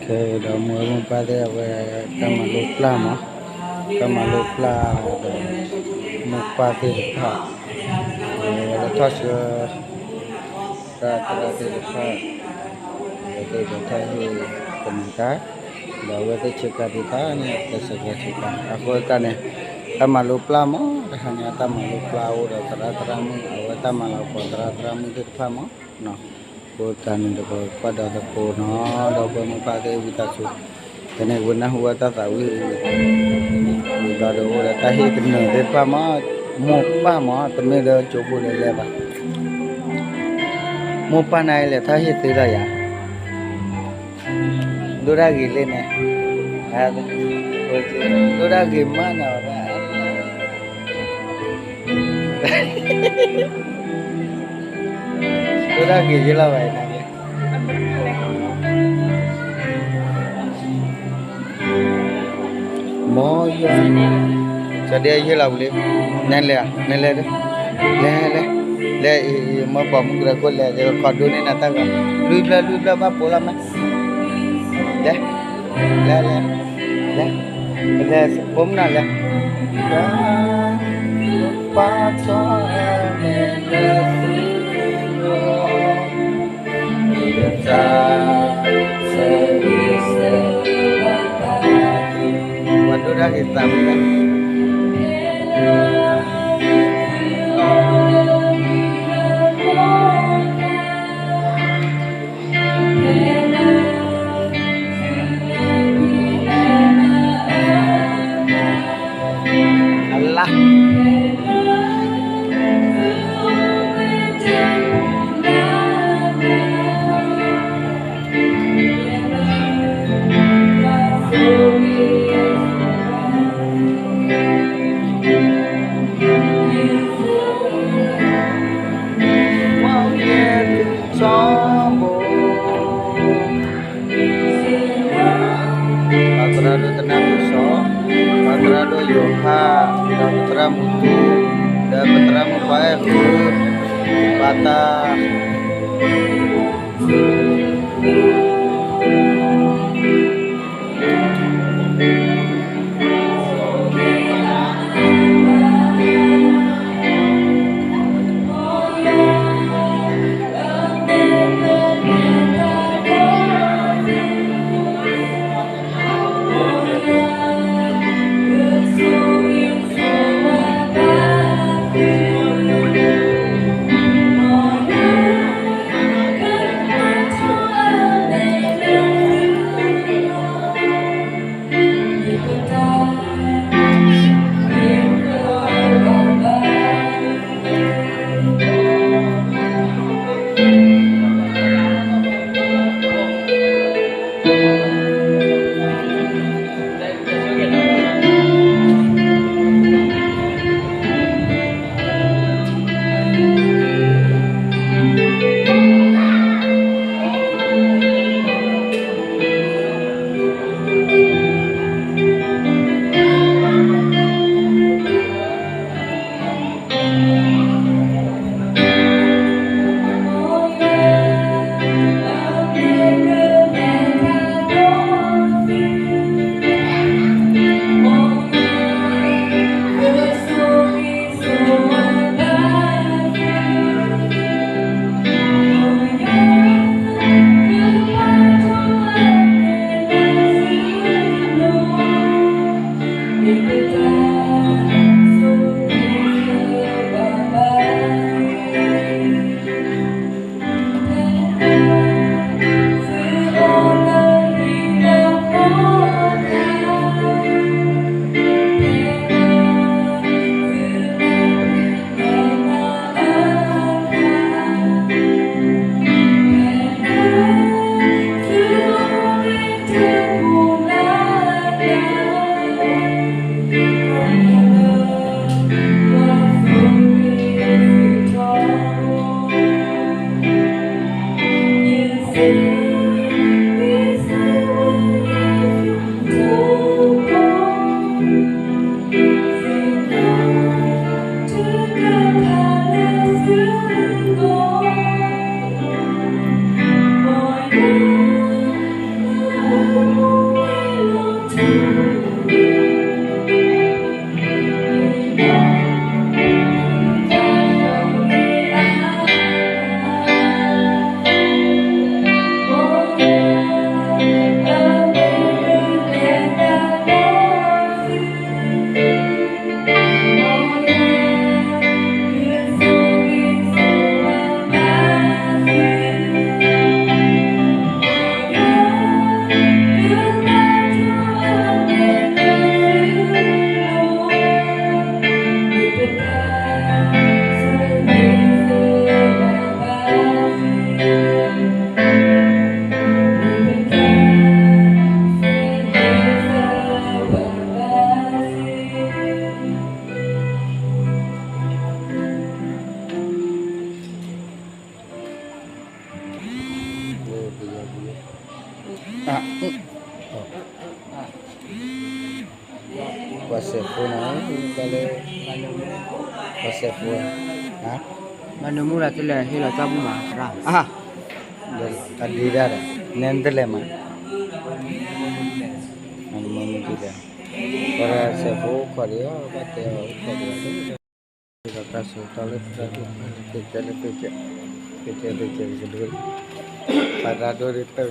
ကဲဒီးမိၢ်ဝဲမိၢ်ပၢ်သ့ၣ်အဝဲ တၢ်မၤလိပျၢ်မး, တၢ်မၤလိပျၢ်ဒီး မိၢ်ပၢ်သ့ၣ်တဖၣ် အဝဲလၢထီၣ်ဆှၢ တၢ်သရၣ်သ့ၣ်တဖၣ် အဝဲသ့ၣ်ဒီးထီၣ်ဟ့ၣ်ကနံၤတၢ် ဒီးအဝဲသ့ၣ်ဆ့ကၤဒုးတၢ်န့ၣ် တၢ်ဆဲးကျိးဆ့ကၤ အဃိသတးန့ၣ် တၢ်မၤလိပျၢ်မး တဟါညါတၢ်မၤလိပျၢ်အိၣ်ဒီးသရၣ်သရၣ်မုၣ် အဝဲတၢ်မၤလၤကပီၤသရၣ်သရၣ်မုၣ်သ့ၣ်တဖၣ်မး အဃိသတးန့ၣ် တကကွၢ်ဒီးသကိးနီၤ ဒီပုၢ်ဝဲၢ်မိၢ်ပၢ်သ့ၣ်ဝံသးစူၤ ဖဲန့ၣ်ဝဲနၢ်ဟူဝဲတၢ်သးဝံၣ် ဝံၤဘျီဒီးအိၣ်ဒီးတၢ်ဟ့ၣ်ကနၢၤသ့ၣ်တဖၣ်မး မိၢ်ပၢ်မး တမ့ၢ်လၢကၠိဖိလၢလဲၤဘၣ် မိၢ်ပၢ်နၤအံၤလဲၤထီၣ်ဟ့ၣ်သ့လီၤယၤ ဒိၣ်ဒၣ်ဂ့ၤလံန့ၣ် ဒိၣ်ဒၣ်ဂ့ၤမးနီၤ ဒိၣ်ဒၣ်ဂ့ၤယလီၤဘၣ်အံၤန့ၣ် မ်ယွၤ ကဒဲယလီၤဝံၤလံ နလဲၤ နလဲၤ လဲၤ လဲၤ လဲၤ မ့ၢ်ပိာ်မုၣ်ကရၢခိၣ်လဲၤ ယကခီဒိၣ်န့ၢ်နၤတၢ်ဂီၤ လွံၢ်ဖျၢၣ် လွံၢ်ဖျၢၣ်ဘၣ်ပိာ်လီၤမး လဲၤ လဲၤ လဲၤ လဲၤ လဲၤ ပိာ်မုၣ်နီၤလဲၤ ပၢ်ထီၣ်မဲာ်လၢသု ပှၤဒိၣ်ဒၣ်ဂ့ၤသးဝံၣ် အလါ ပၢ်သရၣ်ဒိၣ်တနၢ်ပၢၢ်စီၤ, ပၢ်သရၣ်ဒိၣ်ယိၤဟၣ်, ဒီးပသရၣ်မုၣ်တူ, ဒီးပသရၣ်မုၣ်ပှၤအဲၣ်ဃု, ပၢ်တၢ် ပှၤစဲးဖိန့ၣ် ဘၣ်လၢ ပှၤစဲးဖိ မၤနၢမူလၢ်တလဲၤဟ့ၣ်လီၤတၢ်ဘူၣ်မး အဒံဒၣ်ဒီး နဲတလဲၤမး မၤနၢမူတလဲၤ ပှၤစဲးဖိအိၣ်ခိးဒံး ဘၣ်တဲအီၤအိၣ်ခိးဒံး ဒီးတၢ်ဆၢကတီၢ်လၢတၢ်ဒိၣ်ဖးန့ၣ် ကဲကဲလၢကဲကဲ ကဲကဲကဲကဲကဲ ပှၤတၢ်ဒိၣ်ဒ်တၢ်က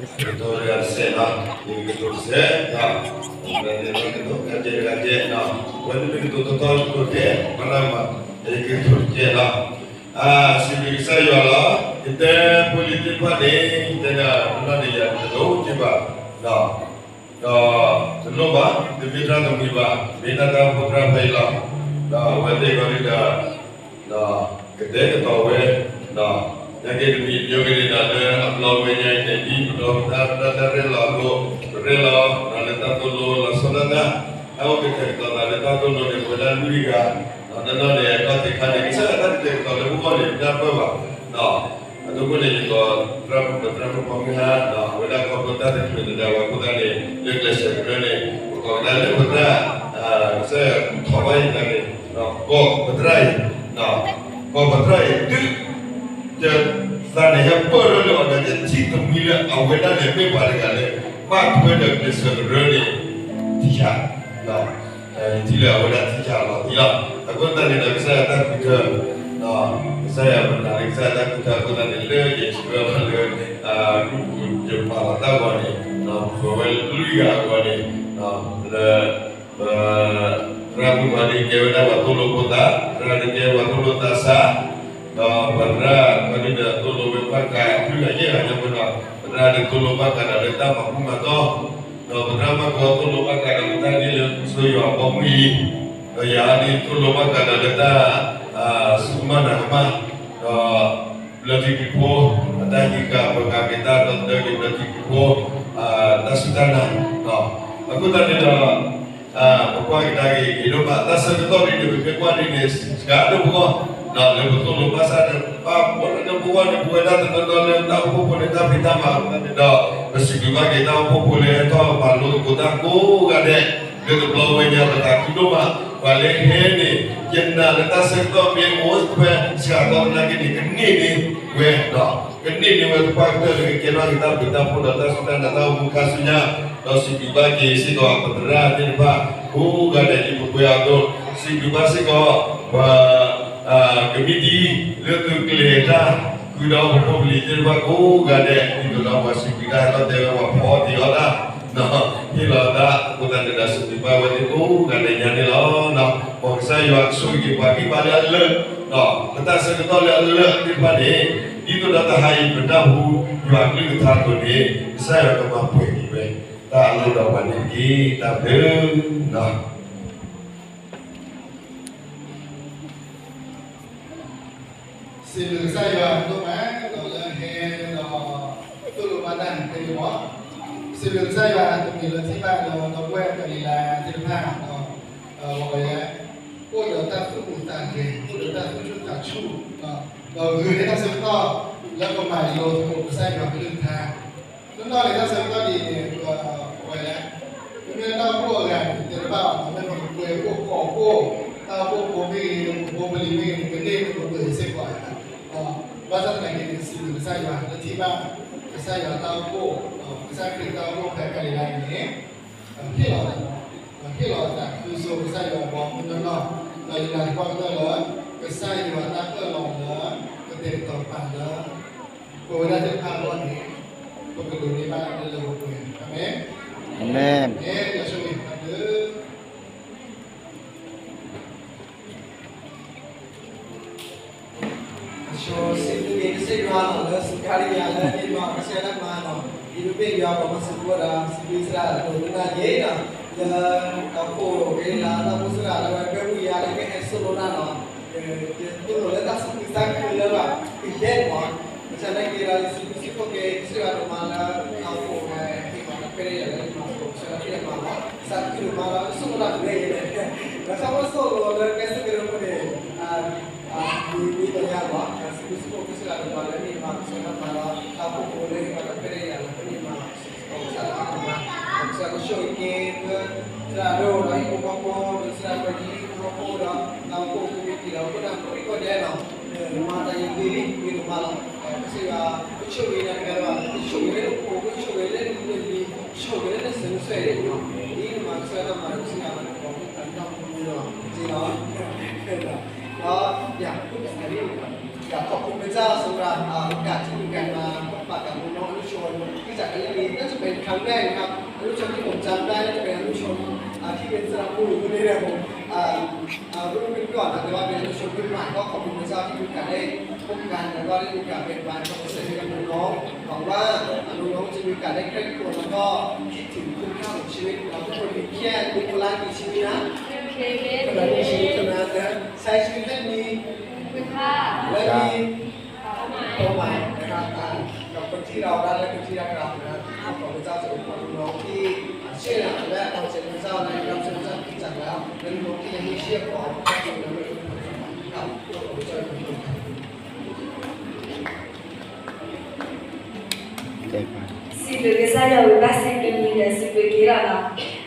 စဲး ကတိၤတစဲးလီၤ ယကတိၤတစဲးလီၤ ကတိၤတစဲးလီၤ ဝဲန့ၣ်ကတိၤတတီတတိၤတဲ ပှၤနၢ်မး ယကတိၤတစဲးလီၤ စံးဘျုးကစၢ်ယွၤလီၤ ယတဲဖိလံၤသ့ၣ်တဖၣ်န့ၣ် ယတဲဒၣ် ပနီၢ်န့ၣ်ယၤတလိၣ်က့ၤဘၣ် ဒီးတလိၣ်ဘၣ် တမ့ၢ်တၢ်တမံၤဘၣ် မ့ၢ်တၢ်တၢ်အိၣ်ဖှိၣ်သရၣ်ဖဲအံၤလီၤ ဒီးအဝဲသ့ၣ်ဂီၢ်ဒ်ဒီး ကတဲာ်ကတီၤဝဲ နာ်က့တမံၤ ယိၤက့ၤန့ၣ်ဒီးလၢအဘျီဝဲညါအံၤန့ၣ် ဒ်ပဒီပတၢ်ရဲၣ်လီၤအသိး ပရဲၣ်လီၤ ဒီးလၢတၢ်သိၣ်လိလီၤဆီဒၣ်တၢ် တၢ်အိၣ်ကတဲာ်ကတီၤသးလၢတၢ်သိၣ်လိန့ၣ် ပဝဲဒၣ်လွံၢ်ဂၤ ဒီးနီၢ်နီၢ်န့ၣ် အခီၣ်ထံးခါန့ၣ် ကစၢ်ယွၤတၢ်ကတဲာ်ကတီၤလၢပဂီၢ်န့ၣ် ပတၢ်ပၢၢ်ဘၣ် အဒိဃိန့ၣ် ယကိးသရၣ်မုၣ် ပသရၣ်မုၣ်ဖီမုၢ်ဟါ အဝဲဒၣ်ခီဖျိတၢ်တမုာ်တဒါဝဲအဃိသတးန့ၣ် လၢကျဲးစၢးကရၢန့ၣ် ပကိးကဒါလၢပသရၣ် ကစၢ်ယွၤထီၣ်ဘၣ်ယသးန့ၣ် ကိးပသရၣ်အံၤ ကိးပသရၣ်အံၤ တုၤ ယသးန့ၣ်ဟဲပၢၢ်ထီၣ်လၢအီၤဒီး ယထံၣ်တမှံလၢအဝဲဒၣ်န့ၣ် မ့ၢ်ပှၤတဂၤလၢ ဘၣ်ထွဲဒီးကျဲးစၢးကရၢန့ၣ် ထံၣ်ယၤ ယထံၣ်လၢအဝဲဒၣ်ထံၣ်ယၤလီၤတံၢ်လီၤ. အဃိသတးန့ၣ်ဒီး ကစၢ်ယွၤတၢ်ဃုထၢ ကစၢ်ယွၤပနာ်လၢကစၢ်ယွၤတၢ်ဃုထၢအဃိသတးန့ၣ် လၢယဆှၢလီၤလၢ ဂုၢ်ပူၤယပာ်လီၤတၢ်ဂီၤန့ၣ် ပဝဲလွံၢ်ဂၤအဂီၢ်န့ၣ် လၢ ပ သရၣ်မုၣ်ခီဒုးကဲဝဲဒၣ်ပှၤသိၣ်လိဖိသၣ်, သရၣ်ဒုးကဲပှၤသိၣ်လိသးစၢ်, ဒီးပသရၣ်ခီဒုးဒီးသိၣ်လိဝဲဘၣ်ဃးအဖုၣ်အယဲၢ်ဂၤညါပူၤဒီး ပသရၣ်ဒုးသိၣ်လိဘၣ်ဃးဒီးလၢတၢ်မၤဘူၣ်မၤတီၢ်, ဒီးပသရၣ်မၤကီသိၣ်လိဘၣ်ဃးဒီးလၢတၢ်ဂ့ၢ်လၢကစၢ်ယွၤအဘီမုၢ်အံၤ, ဒီးယၤဒုးသိၣ်လိဘၣ်ဃးဒီးလၢတၢ် စူၢ်ကမၣ်နာ်ကမၣ်, ဒီး ဘျၢထံခရံာ်ဖိ အတၢ်ဟံးဃာ်ပဃာ်က့ၤတၢ်ဒီသဒၢက့ၤဘျၢထံခရံာ်ဖိ တၢ်စူၢ်တၢ်နာ်, အဃိသတးန့ၣ်ဒီး ပကွၢ်ကဒါက့ၤဂ့ၤဒိၣ်မး တၢ်ဆၢကတီၢ်ဒ်န့ၣ် ပမ့ၢ်ကွၢ်ဒ်န့ၣ် စှၤလၢပဂီၢ်, လၢပသိၣ်လိဘၣ်ဆၣ်ဒီး ပှၤလၢပဂီၢ်န့ၣ် ပဝဲဒၣ်တနီၤနီၤလၢတၢ်အိၣ်ဖှိၣ်ဖိန့ၣ် တၢ်ဖံးတၢ်မၤအဃိသတးန့ၣ်ဒီး ပစံးဘျုးဘၣ်က့ၤတၢ်အိၣ်ဖှိၣ်ဖိလၢဟဲထီၣ်မၤလိသကိးတၢ်ကိးဂၤဒဲး လၢတဘျီဝဲညါပသးခုဒိၣ်မး, ပှၤလၢဟဲန့ၣ် ယနာ်လၢတၢ်ဆၢကတီၢ်မ့ၢ်အိၣ်ဖဲစှၤကတီၢ်သနာ်က့န့ၣ် ကန့ၢ်န့ၢ်ဝဲဒီး ကန့ၢ်န့ၢ်ဝဲသပှၢ်ကတၢၢ်လၢကကဲထီၣ်က့ၤတၢ်ဘျုးတၢ်ဖှိၣ်ဒီးတၢ်စူၢ်တၢ်နာ်တၢ်အိၣ်မူခါဆူညါ, ဒီးစံးဘျုးဘၣ်က့ၤစ့ၢ်ကီးပသရၣ်သ့ၣ်တဖၣ် ကိးဂၤဒဲးလၢပပှဲၤအသိး, စံးဘျုးဘၣ်စ့ၢ်ကီး ပှၤ ကမံးတံာ်လၢသုးကျဲၤတၢ် ဃုာ်ဒီးပဖိပလံၤသ့ၣ်တဖၣ်ကိးဂၤဒဲး ဒ်သိးဒီးပှၤစံးဘျုးတၢ်ဟဲထီၣ်တဲဝဲပှၤဖီအီၣ်တ့ၢ်အီၣ်တၢ် ဟ့ၣ်လီၤတၢ် အဃိသတးန့ၣ်ဒီးစံးဘျုးဘၣ်ဝဲသ့ၣ်ကိးဂၤဒဲးညါန့ၣ်လီၤ. မ်ကစၢ်ယွၤကဆိၣ်ဂ့ၤက့ၤပှၤဂံၢ်ဘါလၢအလၢာ်, ပတၢ်ဆၢကတီၢ်လၢအလၢာ်သ့ၣ်တဖၣ်န့ၣ် ဒ်သိးဒီးတဟါအံၤပတၢ်ဟူယွၤကလုၢ်ကထါအသိးန့ၣ် ကစၢ်ယွၤကမၤပှဲၤက့ၤဝဲ တၢ်အလီၢ်ဒီးပှၤန့ၣ်တက့ၢ်. တၢ်ဘျုး စံးဘျုးကစၢ်ယွၤဒိၣ်မး ဒီးလၢဟဲဒီး သိၣ်လိဘၣ်တၢ်န့ၣ်ဖဲန့ၣ်လီၤ. စံးဘျုးကစၢ်ယွၤတမံၤလၢထံၣ်ဘၣ်ဒီး ဒီပုၢ်ဝဲၢ်ကလံၤလါသ့ၣ်တဖၣ်ဒီး ပဝဲ အိၣ်ဒီးတၢ်သူၣ်အုးသးဂဲၤ အိၣ်ဒီးတၢ်သူၣ်ဆူၣ်သးဆူၣ် ဒီးဂ့ၤန့ၢ်တၢ်ဆၢကတီၢ် လၢပမၤလိသကိးကစၢ်ယွၤကလုၢ်ကထါ နီၢ်နီၢ်န့ၣ် တၢ်ဆၢကတီၢ်ဒ်အံၤန့ၣ် ပဝဲလဲၣ်, ပမ့ၢ်တၢ်အိၣ်ဖှိၣ်အဂၤန့ၣ် တဲတဘၣ်အီၤ မ့ၢ်ပကပှဲၤအိၣ်ကီၢ်အိၣ် တၢ်အိၣ်ဖှိၣ်ဖိမ့ၢ်ဂ့ၤ ပဖိပလံၤမ့ၢ်ဂ့ၤန့ၣ် ကန့ၢ်ပကပှဲၤစ့ၢ်ကီးဧါ. ဘၣ်ဆၣ်သနာ်က့န့ၣ် စံးဘျုးကစၢ်ယွၤ လၢထံၣ်ဘၣ် ကစၢ်ယွၤတၢ်အိၣ်ဖှိၣ် ကစၢ်ခရံာ်တၢ်အိၣ်ဖှိၣ်ဖဲကလံၤလါအံၤန့ၣ် ဟ့ၣ်လီၤသး ဟ့ၣ်လီၤသး ဃုဆိကစၢ်ယွၤဘီမုၢ်နီၢ်နီၢ် ဒီးယနာ်သပှၢ်ကတၢၢ်လၢ ကစၢ်ယွၤတၢ်အၢၣ်လီၤလၢ ကတဲာ်ကတီၤပာ်လၢ ပဝဲဒၣ်သ့ၣ်တဖၣ်အဂီၢ်န့ၣ် ပကဒိးန့ၢ်ဘၣ်လၢလၢပှဲၤပှဲၤ အၤမ့ၣ်. အၤမ့ၣ် လၢဆိၣ်ဂ့ၤ တၢ်ဘျုး အဆိစံးဘျုးက့ၤကစၢ်ယွၤလီၤ လၢစူးခါဒံးယၤလၢအမ့ၢ်မၤကစၢ်ယွၤတၢ်မၤနီၤ ဒ်ပမ့ၢ်ယွၤပှၤမၤစၢၤပှၤဒီး စံးဘျုးစရၣ်ဒိးသနာ်က့နီၤ လၢ တၢ်အိၣ်ဖှိၣ်က့ၤလၢတၢ်အိၣ်ဖှိၣ်စရၣ်လၢဝဲကဲဝံၤယၤလၢကဟဲစိာ်လိနၤနီၤ ယသိၣ်လိလၢတၢ်သူၣ်ခုသးခုလၢဘၣ် ကယဲၢ်မး ကစၢ်လၢက့ၤဒီးယစံးဘျုးစံးဖှိၣ်က့ၤ ကစၢ်ယွၤဒိၣ်မးလၢ တၢ်အိၣ်ဖှိၣ်ဝဲဟ့ၣ်မၤတၢ်ခွဲးတၢ်ယာ်လၢယမၤစၢၤကစၢ်ယွၤဒိၣ်မးလီၤ သးခုဒိၣ်မးလီၤ ကဆိၣ်ဂ့ၤဒၣ်တဂ့ၤန့ၣ် ဒီးတၢ်အိၣ်ဆိၣ်ဂ့ၤလၢကဲစ့ၢ်ကီးဖိန့ၣ် ဒ်ဒ်သိးယၤလီၤ စံးဘျုးစံးဖှိၣ်ကစၢ်ယွၤဒိၣ်မးလၢမ့ၢ်မၤကစၢ်ယွၤဒိၣ်မးလီၤ တၢ်အိၣ်ဖှိၣ်ဖိလၢဟ့ၣ်မၤတၢ်ခွဲးတၢ်ယာ်လၢမ့ၢ်မၤ ကစၢ်ယွၤ ကဆိၣ်ဂ့ၤက့ၤ သရၣ်ဒိၣ်ဒီးဟံၣ်ဖိဃီဖိ ဒီးသရၣ်ဒိၣ်ဟံၣ်ဖိဃီဖိဒီး တၢ်အိၣ်ဖှိၣ်ဖိမ့ၢ်တံၢ်ဒီး ဖိဒၣ်ဖိကိးဂၤဒဲးလီၤ. နမၤတၢ်ယံၤဂ့ၤလံ မ့ၢ်တမၤလီၤ. ကစၢ်ယွၤ ကဆိၣ်ဂ့ၤနၤတဂၤလီၤ. ကဆိၣ်ဂ့ၤလၢနအိၣ် ကဆိၣ်ဂ့ၤလၢနမုၢ်နံၤ ကဆိၣ်ဂ့ၤလၢနစၢၤနဆၢအံၤန့ၣ်လီၤ. ဒ်နမၤကစၢ်ယွၤတၢ်မၤဒီး ကစၢ်ယွၤမၤတၢ်ကီမ့ၢ်တၢ်တၢ်မူလီၤ က့လီၤ. ဒီး ယၤ ယၤ ขอบคุณพระเจ้าสำหรับ อ่า โอกาสที่มีการมาพบปะกับน้องๆ อนุชนที่จากเกาหลี น่าจะเป็นครั้งแรกนะครับ อนุชนที่ผมจำได้น่าจะเป็นอนุชน อ่า ที่เป็นสระบุรีคนนี้นะผม อ่า อ่า รุ่นก่อนๆ นะ แต่ว่าเป็นอนุชนรุ่นใหม่ ก็ขอบคุณพระเจ้าที่มีโอกาสได้พบกัน แล้วก็ได้มีโอกาสแบ่งปันความรู้สึกให้กับน้องๆ หวังว่า อ่า น้องๆ จะมีโอกาสได้ใคร่ครวญ แล้วก็คิดถึงคุณค่าของชีวิต เราทุกคนมีแค่นี้คนละกี่ชีวิตนะ คนละหนึ่งชีวิตเท่านั้นนะ ใช้ชีวิตให้มีคุณค่า และมีความหมายนะครับ อ่า กับคนที่เรารักและคนที่รักเรานะครับ ขอพระเจ้าจะอวยพรน้องๆ ที่เชื่อและวางใจพระเจ้าในรับใช้พระเจ้าที่จักแล้ว และน้องๆ ที่ยังไม่เชื่อขอพระเจ้าทรงนำให้ทุกคนครับ ขอพระเจ้าอวยพรครับ စံးဘျုးကစၢ်ယွၤဝံၤဘၣ်စံးဘျုးလံဒီးစံးဘျုးက့ၤလီၤနီၤ. ပစံးဘျုးကစၢ်ယွၤအဘျုးအဖှိၣ်ဒိၣ်နီၢ်မးန့ၣ်လီၤနီၤ.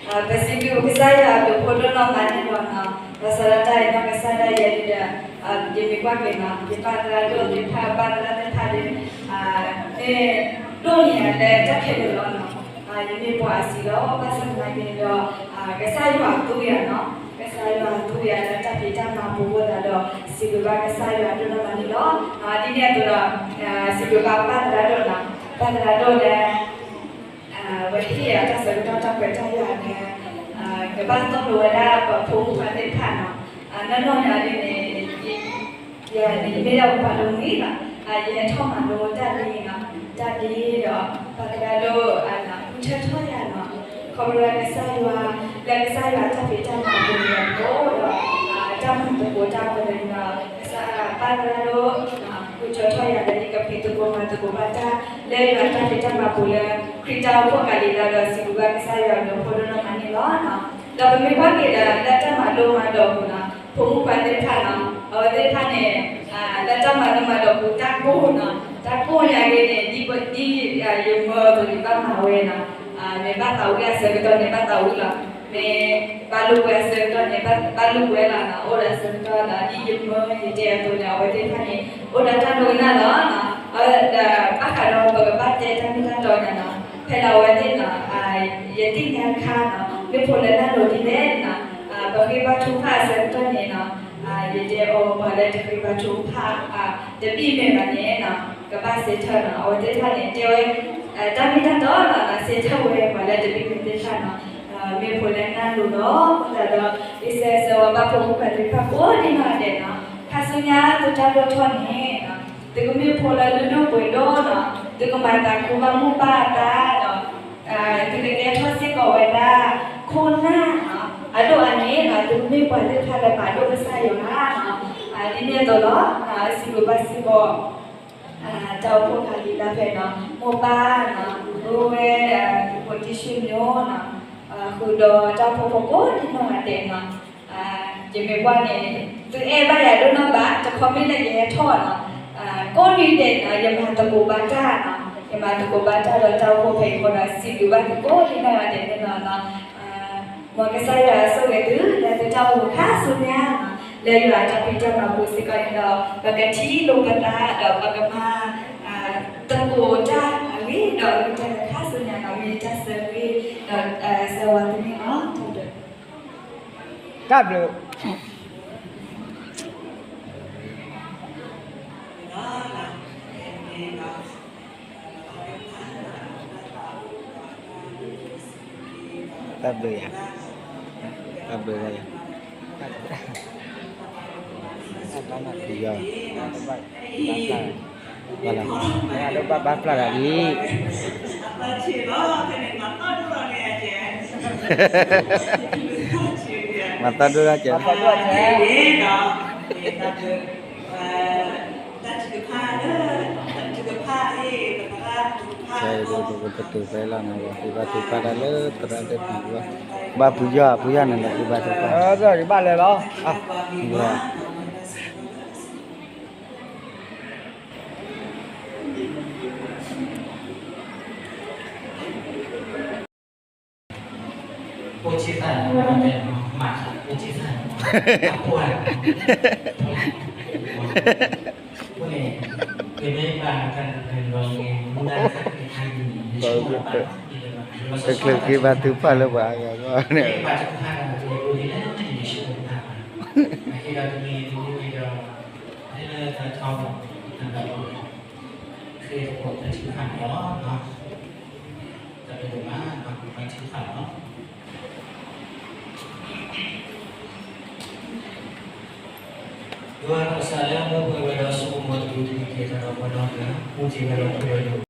ဘၣ်ဆၣ်ဒီးတၢ်အံၤနီၢ်ကစၢ်ဒၣ်ယဲဒၣ်ဒီး ယမ့ၢ်ကွၢ်က့ၤနီၤ ယပၢ်သရၣ်ဒိၣ်သ့ၣ်တဖၣ် ပၢ်သရၣ်သ့ၣ်တဖၣ်ဒီး မ့ၢ်ဒိၣ်န့ၢ်ယၤလၢတၢ်ခဲလၢာ်လီၤနီၤ. ယမ့ၢ်ပှၤအဆံးလီၤ ဘၣ်ဆၣ်သနာ်က့န့ၣ်ဒီး ကစၢ်ယွၤသူယၤနီၤ. ကစၢ်ယွၤသူယၤလၢတၢ်ဖံးတၢ်မၤပူၤအဃိသတးဒီး စံးဘျုးဘၣ်ကစၢ်ယွၤဒိၣ်နီၢ်မးန့ၣ်လီၤ. ဒ်န့ၣ်အသိးဒီး စံးဘျုးဘၣ်ပၢ်သရၣ်ဒိၣ်နီၤ. ပၢ်သရၣ်ဒိၣ်လၢ ဝဲဟ့ၣ်အတၢ်ဆၢကတီၢ်တၢ်ခွဲးတၢ်ယာ်လၢ ကဘၣ်သိၣ်လိဝဲဒၣ်ပှၤဖိမုၣ်ဖိခွါသ့ၣ်တဖၣ်နီၤ. နီၢ်နီၢ်န့ၣ်ဒ်န့ၣ် ယၤန့ၣ် ယမ့ၢ်ဒၣ်ပှၤတမှံၤလီၤ. ယဟဲထီၣ်မၤလိတၢ်ဒ်နီၤ တၢ်ဒ်ဒီး ပၢ်သရၣ်ဒိၣ် ဃုထၢထီၣ်ယၤနီၤ. ခီဖျိလၢကစၢ်ယွၤ လၢကစၢ်ယွၤတၢ်ဖံးတၢ်မၤပူၤန့ၣ်အဃိဒီး တၢ်မၤသကိးတၢ်အဃိန့ၣ်ဒီး ကစၢ်ပၢ်သရၣ်ဒိၣ် ဃုထၢထီၣ်ယၤလၢ ယကဖံးသကိးမၤသကိးဘၣ်တၢ် လၢယွၤတၢ်ဖံးတၢ်မၤပူၤလၢ ခရံာ်တၢ်အိၣ်ဖှိၣ်ကၤလံၤလါဒီး စံးဘျုးဘၣ်ကစၢ်ယွၤအဘျုးအဖှိၣ်ဒိၣ်နီၢ်မးန့ၣ်လီၤ. ဒီးပမ့ၢ်ကွၢ်က့ၤဒီး လၢတၢ်မၤလိမၤဒိးအပူၤနီၤ ဖိမုၣ်ခွါသ့ၣ်တဖၣ်နီၤ အဝဲသ့ၣ်တဖၣ်န့ၣ် လၢတၢ်မၤလိမၤဒိးအပူၤ တၢ်ကိၢ်နီၤ တၢ်ကိၢ်ညါက့ၤန့ၣ် ဒ်ယမၢအသိးန့ၣ် ဘၣ်မၤဝဲနီၤ မ့ၢ်ဘၣ်သးဝံၣ်အဆၢကတီၢ်န့ၣ် ဘၣ်သးဝံၣ်လီၤ. မ့ၢ်ဘၣ်လိာ်ကွဲအဆၢကတီၢ်န့ၣ် ဘၣ်လိာ်ကွဲလီၤနီၤ အိၣ်ဒီးအဆၢကတီၢ်ဒီး ဒ်ယမၢယတဲအသိးန့ၣ် အဝဲသ့ၣ်တဖၣ်န့ၣ် အိၣ်ဒီးတၢ်ဒိကနၣ်လီၤ. အဝဲဒၣ်ဘၣ်ဃးဒီးပကဘၣ်တဲတၢ်မ့ၢ်တၢ်တီန့ၣ်နီၤ ဖဲလၢအဝဲသ့ၣ်နီၤ ယသ့ၣ်ညါတခါနီၤ မ့ၢ်ဖိလၢနၢ်လိၤဒ်လဲၣ်နီၤ ပဃ့ဘါထုကဖၣ်အဆၢကတီၢ်န့ၣ်နီၤ ယတဲအီၤပှၤလၢတဃ့ဘါထုကဖၣ် တဘံၣ်မဲာ်ဘၣ်န့ၣ်နီၤ ကဘၣ်စဲးထၢၣ်နီၤ အဝဲသ့ၣ်တဖၣ်န့ၣ် တဲဝဲ တၢ်မ့ၢ်တၢ်တီနီၤ စဲးထၢၣ်ဝဲပှၤလၢတဘံၣ်မဲာ်သ့ၣ်တဖၣ်နီၤ မ့ၢ်ဖိလၢနၢ်လိၤလီၤ အဃိသတးဒီး ယဆၢဂ့ၤဆၢဝါဘၣ်ဖိမုၣ်ခွါသ့ၣ်တဖၣ်ကိးဒံနီၢ်ဂၤဒဲးနီၤ ခါဆူညါသုတၢ်ဒိၣ်ထီၣ်န့ၣ် သုကမ့ၢ်ဖိလၢလုၢ်ဒိၣ်ပှ့ၤဒိၣ်နီၤ သုကမၤသးခုဘၣ်မိၢ်ပၢ်အသးဒီး သုကကဲထီၣ်စ့ၢ်ကီးဝဲဒၣ် ခိၣ်နၢ်နီၤ အဒိၣ်အန့ၣ်နီၤ သုကမ့ၢ်ပှၤသ့ၣ်တဖၣ်လၢမၤဒိၣ်ကစၢ်ယွၤနီၤ ဒ်န့ၣ်အသိးလီၤ စံးဘျုးဘၣ်စ့ၢ်ကီး တၢ်အိၣ်ဖှိၣ်ခါလံလါဖဲနီၤ မိၢ်ပၢ်နီၤ အိၣ်ဝဲ ဖိတံၢ်ဆူၣ်ညိနီၤ ဃုာ်ဒီးတၢ်အိၣ်ဖှိၣ်ဖိကိးဒံနီၢ်ဂၤဒဲးနီၤ ယမ့ၢ်ကွၢ်န့ၣ် သုအဲၣ်ဘၣ်ယၤဒိၣ်နီၢ်ဘၣ် တခီမ့ၢ်လၢယဟဲထီၣ်နီၤ ကိးနွံဒဲးနီၤ ယမၤသကိးဘၣ်တၢ်နီၤ ယမၤသကိးဘၣ်တၢ်ဒီးတၢ်အိၣ်ဖှိၣ်ဖဲအံၤအဃိဒီး စံးဘျုးဘၣ်သုကိးဒံနီၢ်ဂၤဒဲးန့ၣ်လီၤနီၤ မ်ကစၢ်ယွၤဆိၣ်ဂ့ၤသု လၢသုတၢ်အိၣ်ဖှိၣ်ခါဆူညါနီၤ လၢယွၤအတၢ်ဖံးတၢ်မၤပူၤစ့ၢ်ကီးန့ၣ်ဒီး ပကထံၣ်လိာ်ပသးဒီးပကမၤ သကိးတၢ်အဂ့ၢ်ဒီးအဂ့ၢ်တၢ်ခါဆူညါနီၤ မ့ၢ်တၢ်ဆၢဂ့ၤဒီးဆၢဝါသုန့ၣ်လီၤ တၢ်ဘျုး တၢ်ဘျုး တၢ်ဘျုးယၤ တၢ်ဘျုးယၤ ယၤ ဘၣ်လၢ ဘၣ်ဖျါဒၣ်လံ မၤသီဒိၣ်ဒၣ်ကဲ ခဲအံၤဒ်ပကတတုၤဖဲလီၤနီၤ ပဘၣ်ထုကဖၣ်တၢ်လၢသရၣ်သ့ၣ်တဖၣ် ဘၣ်ပူၤယီၢ် ပူၤယီၢ်န့ၣ်လီၤ ပဘၣ်ထုကဖၣ် ဘၣ်လၢ ဘၣ် အိၣ်ဆံသၣ်, မၤအိၣ်ဆံသၣ်, အဖိ, အဖိန့ၣ်, တချုးက့ၤဘါထုကဖၣ်လၢပှၤအဂၤန့ၣ်, ခရံာ်အဖိတၢ်ထုကဖၣ်န့ၣ်လီၤ. ယွၤပကစၢ်လၢအမူပှဲၤဝဲဒီးဆိကမိၣ်တၢ်တမံၤတမံၤ ကဲထီၣ်ဒီးပှၤဒီးပှၤ, မူထီၣ်ဝဲဒီးပှဲၤဝဲဒီး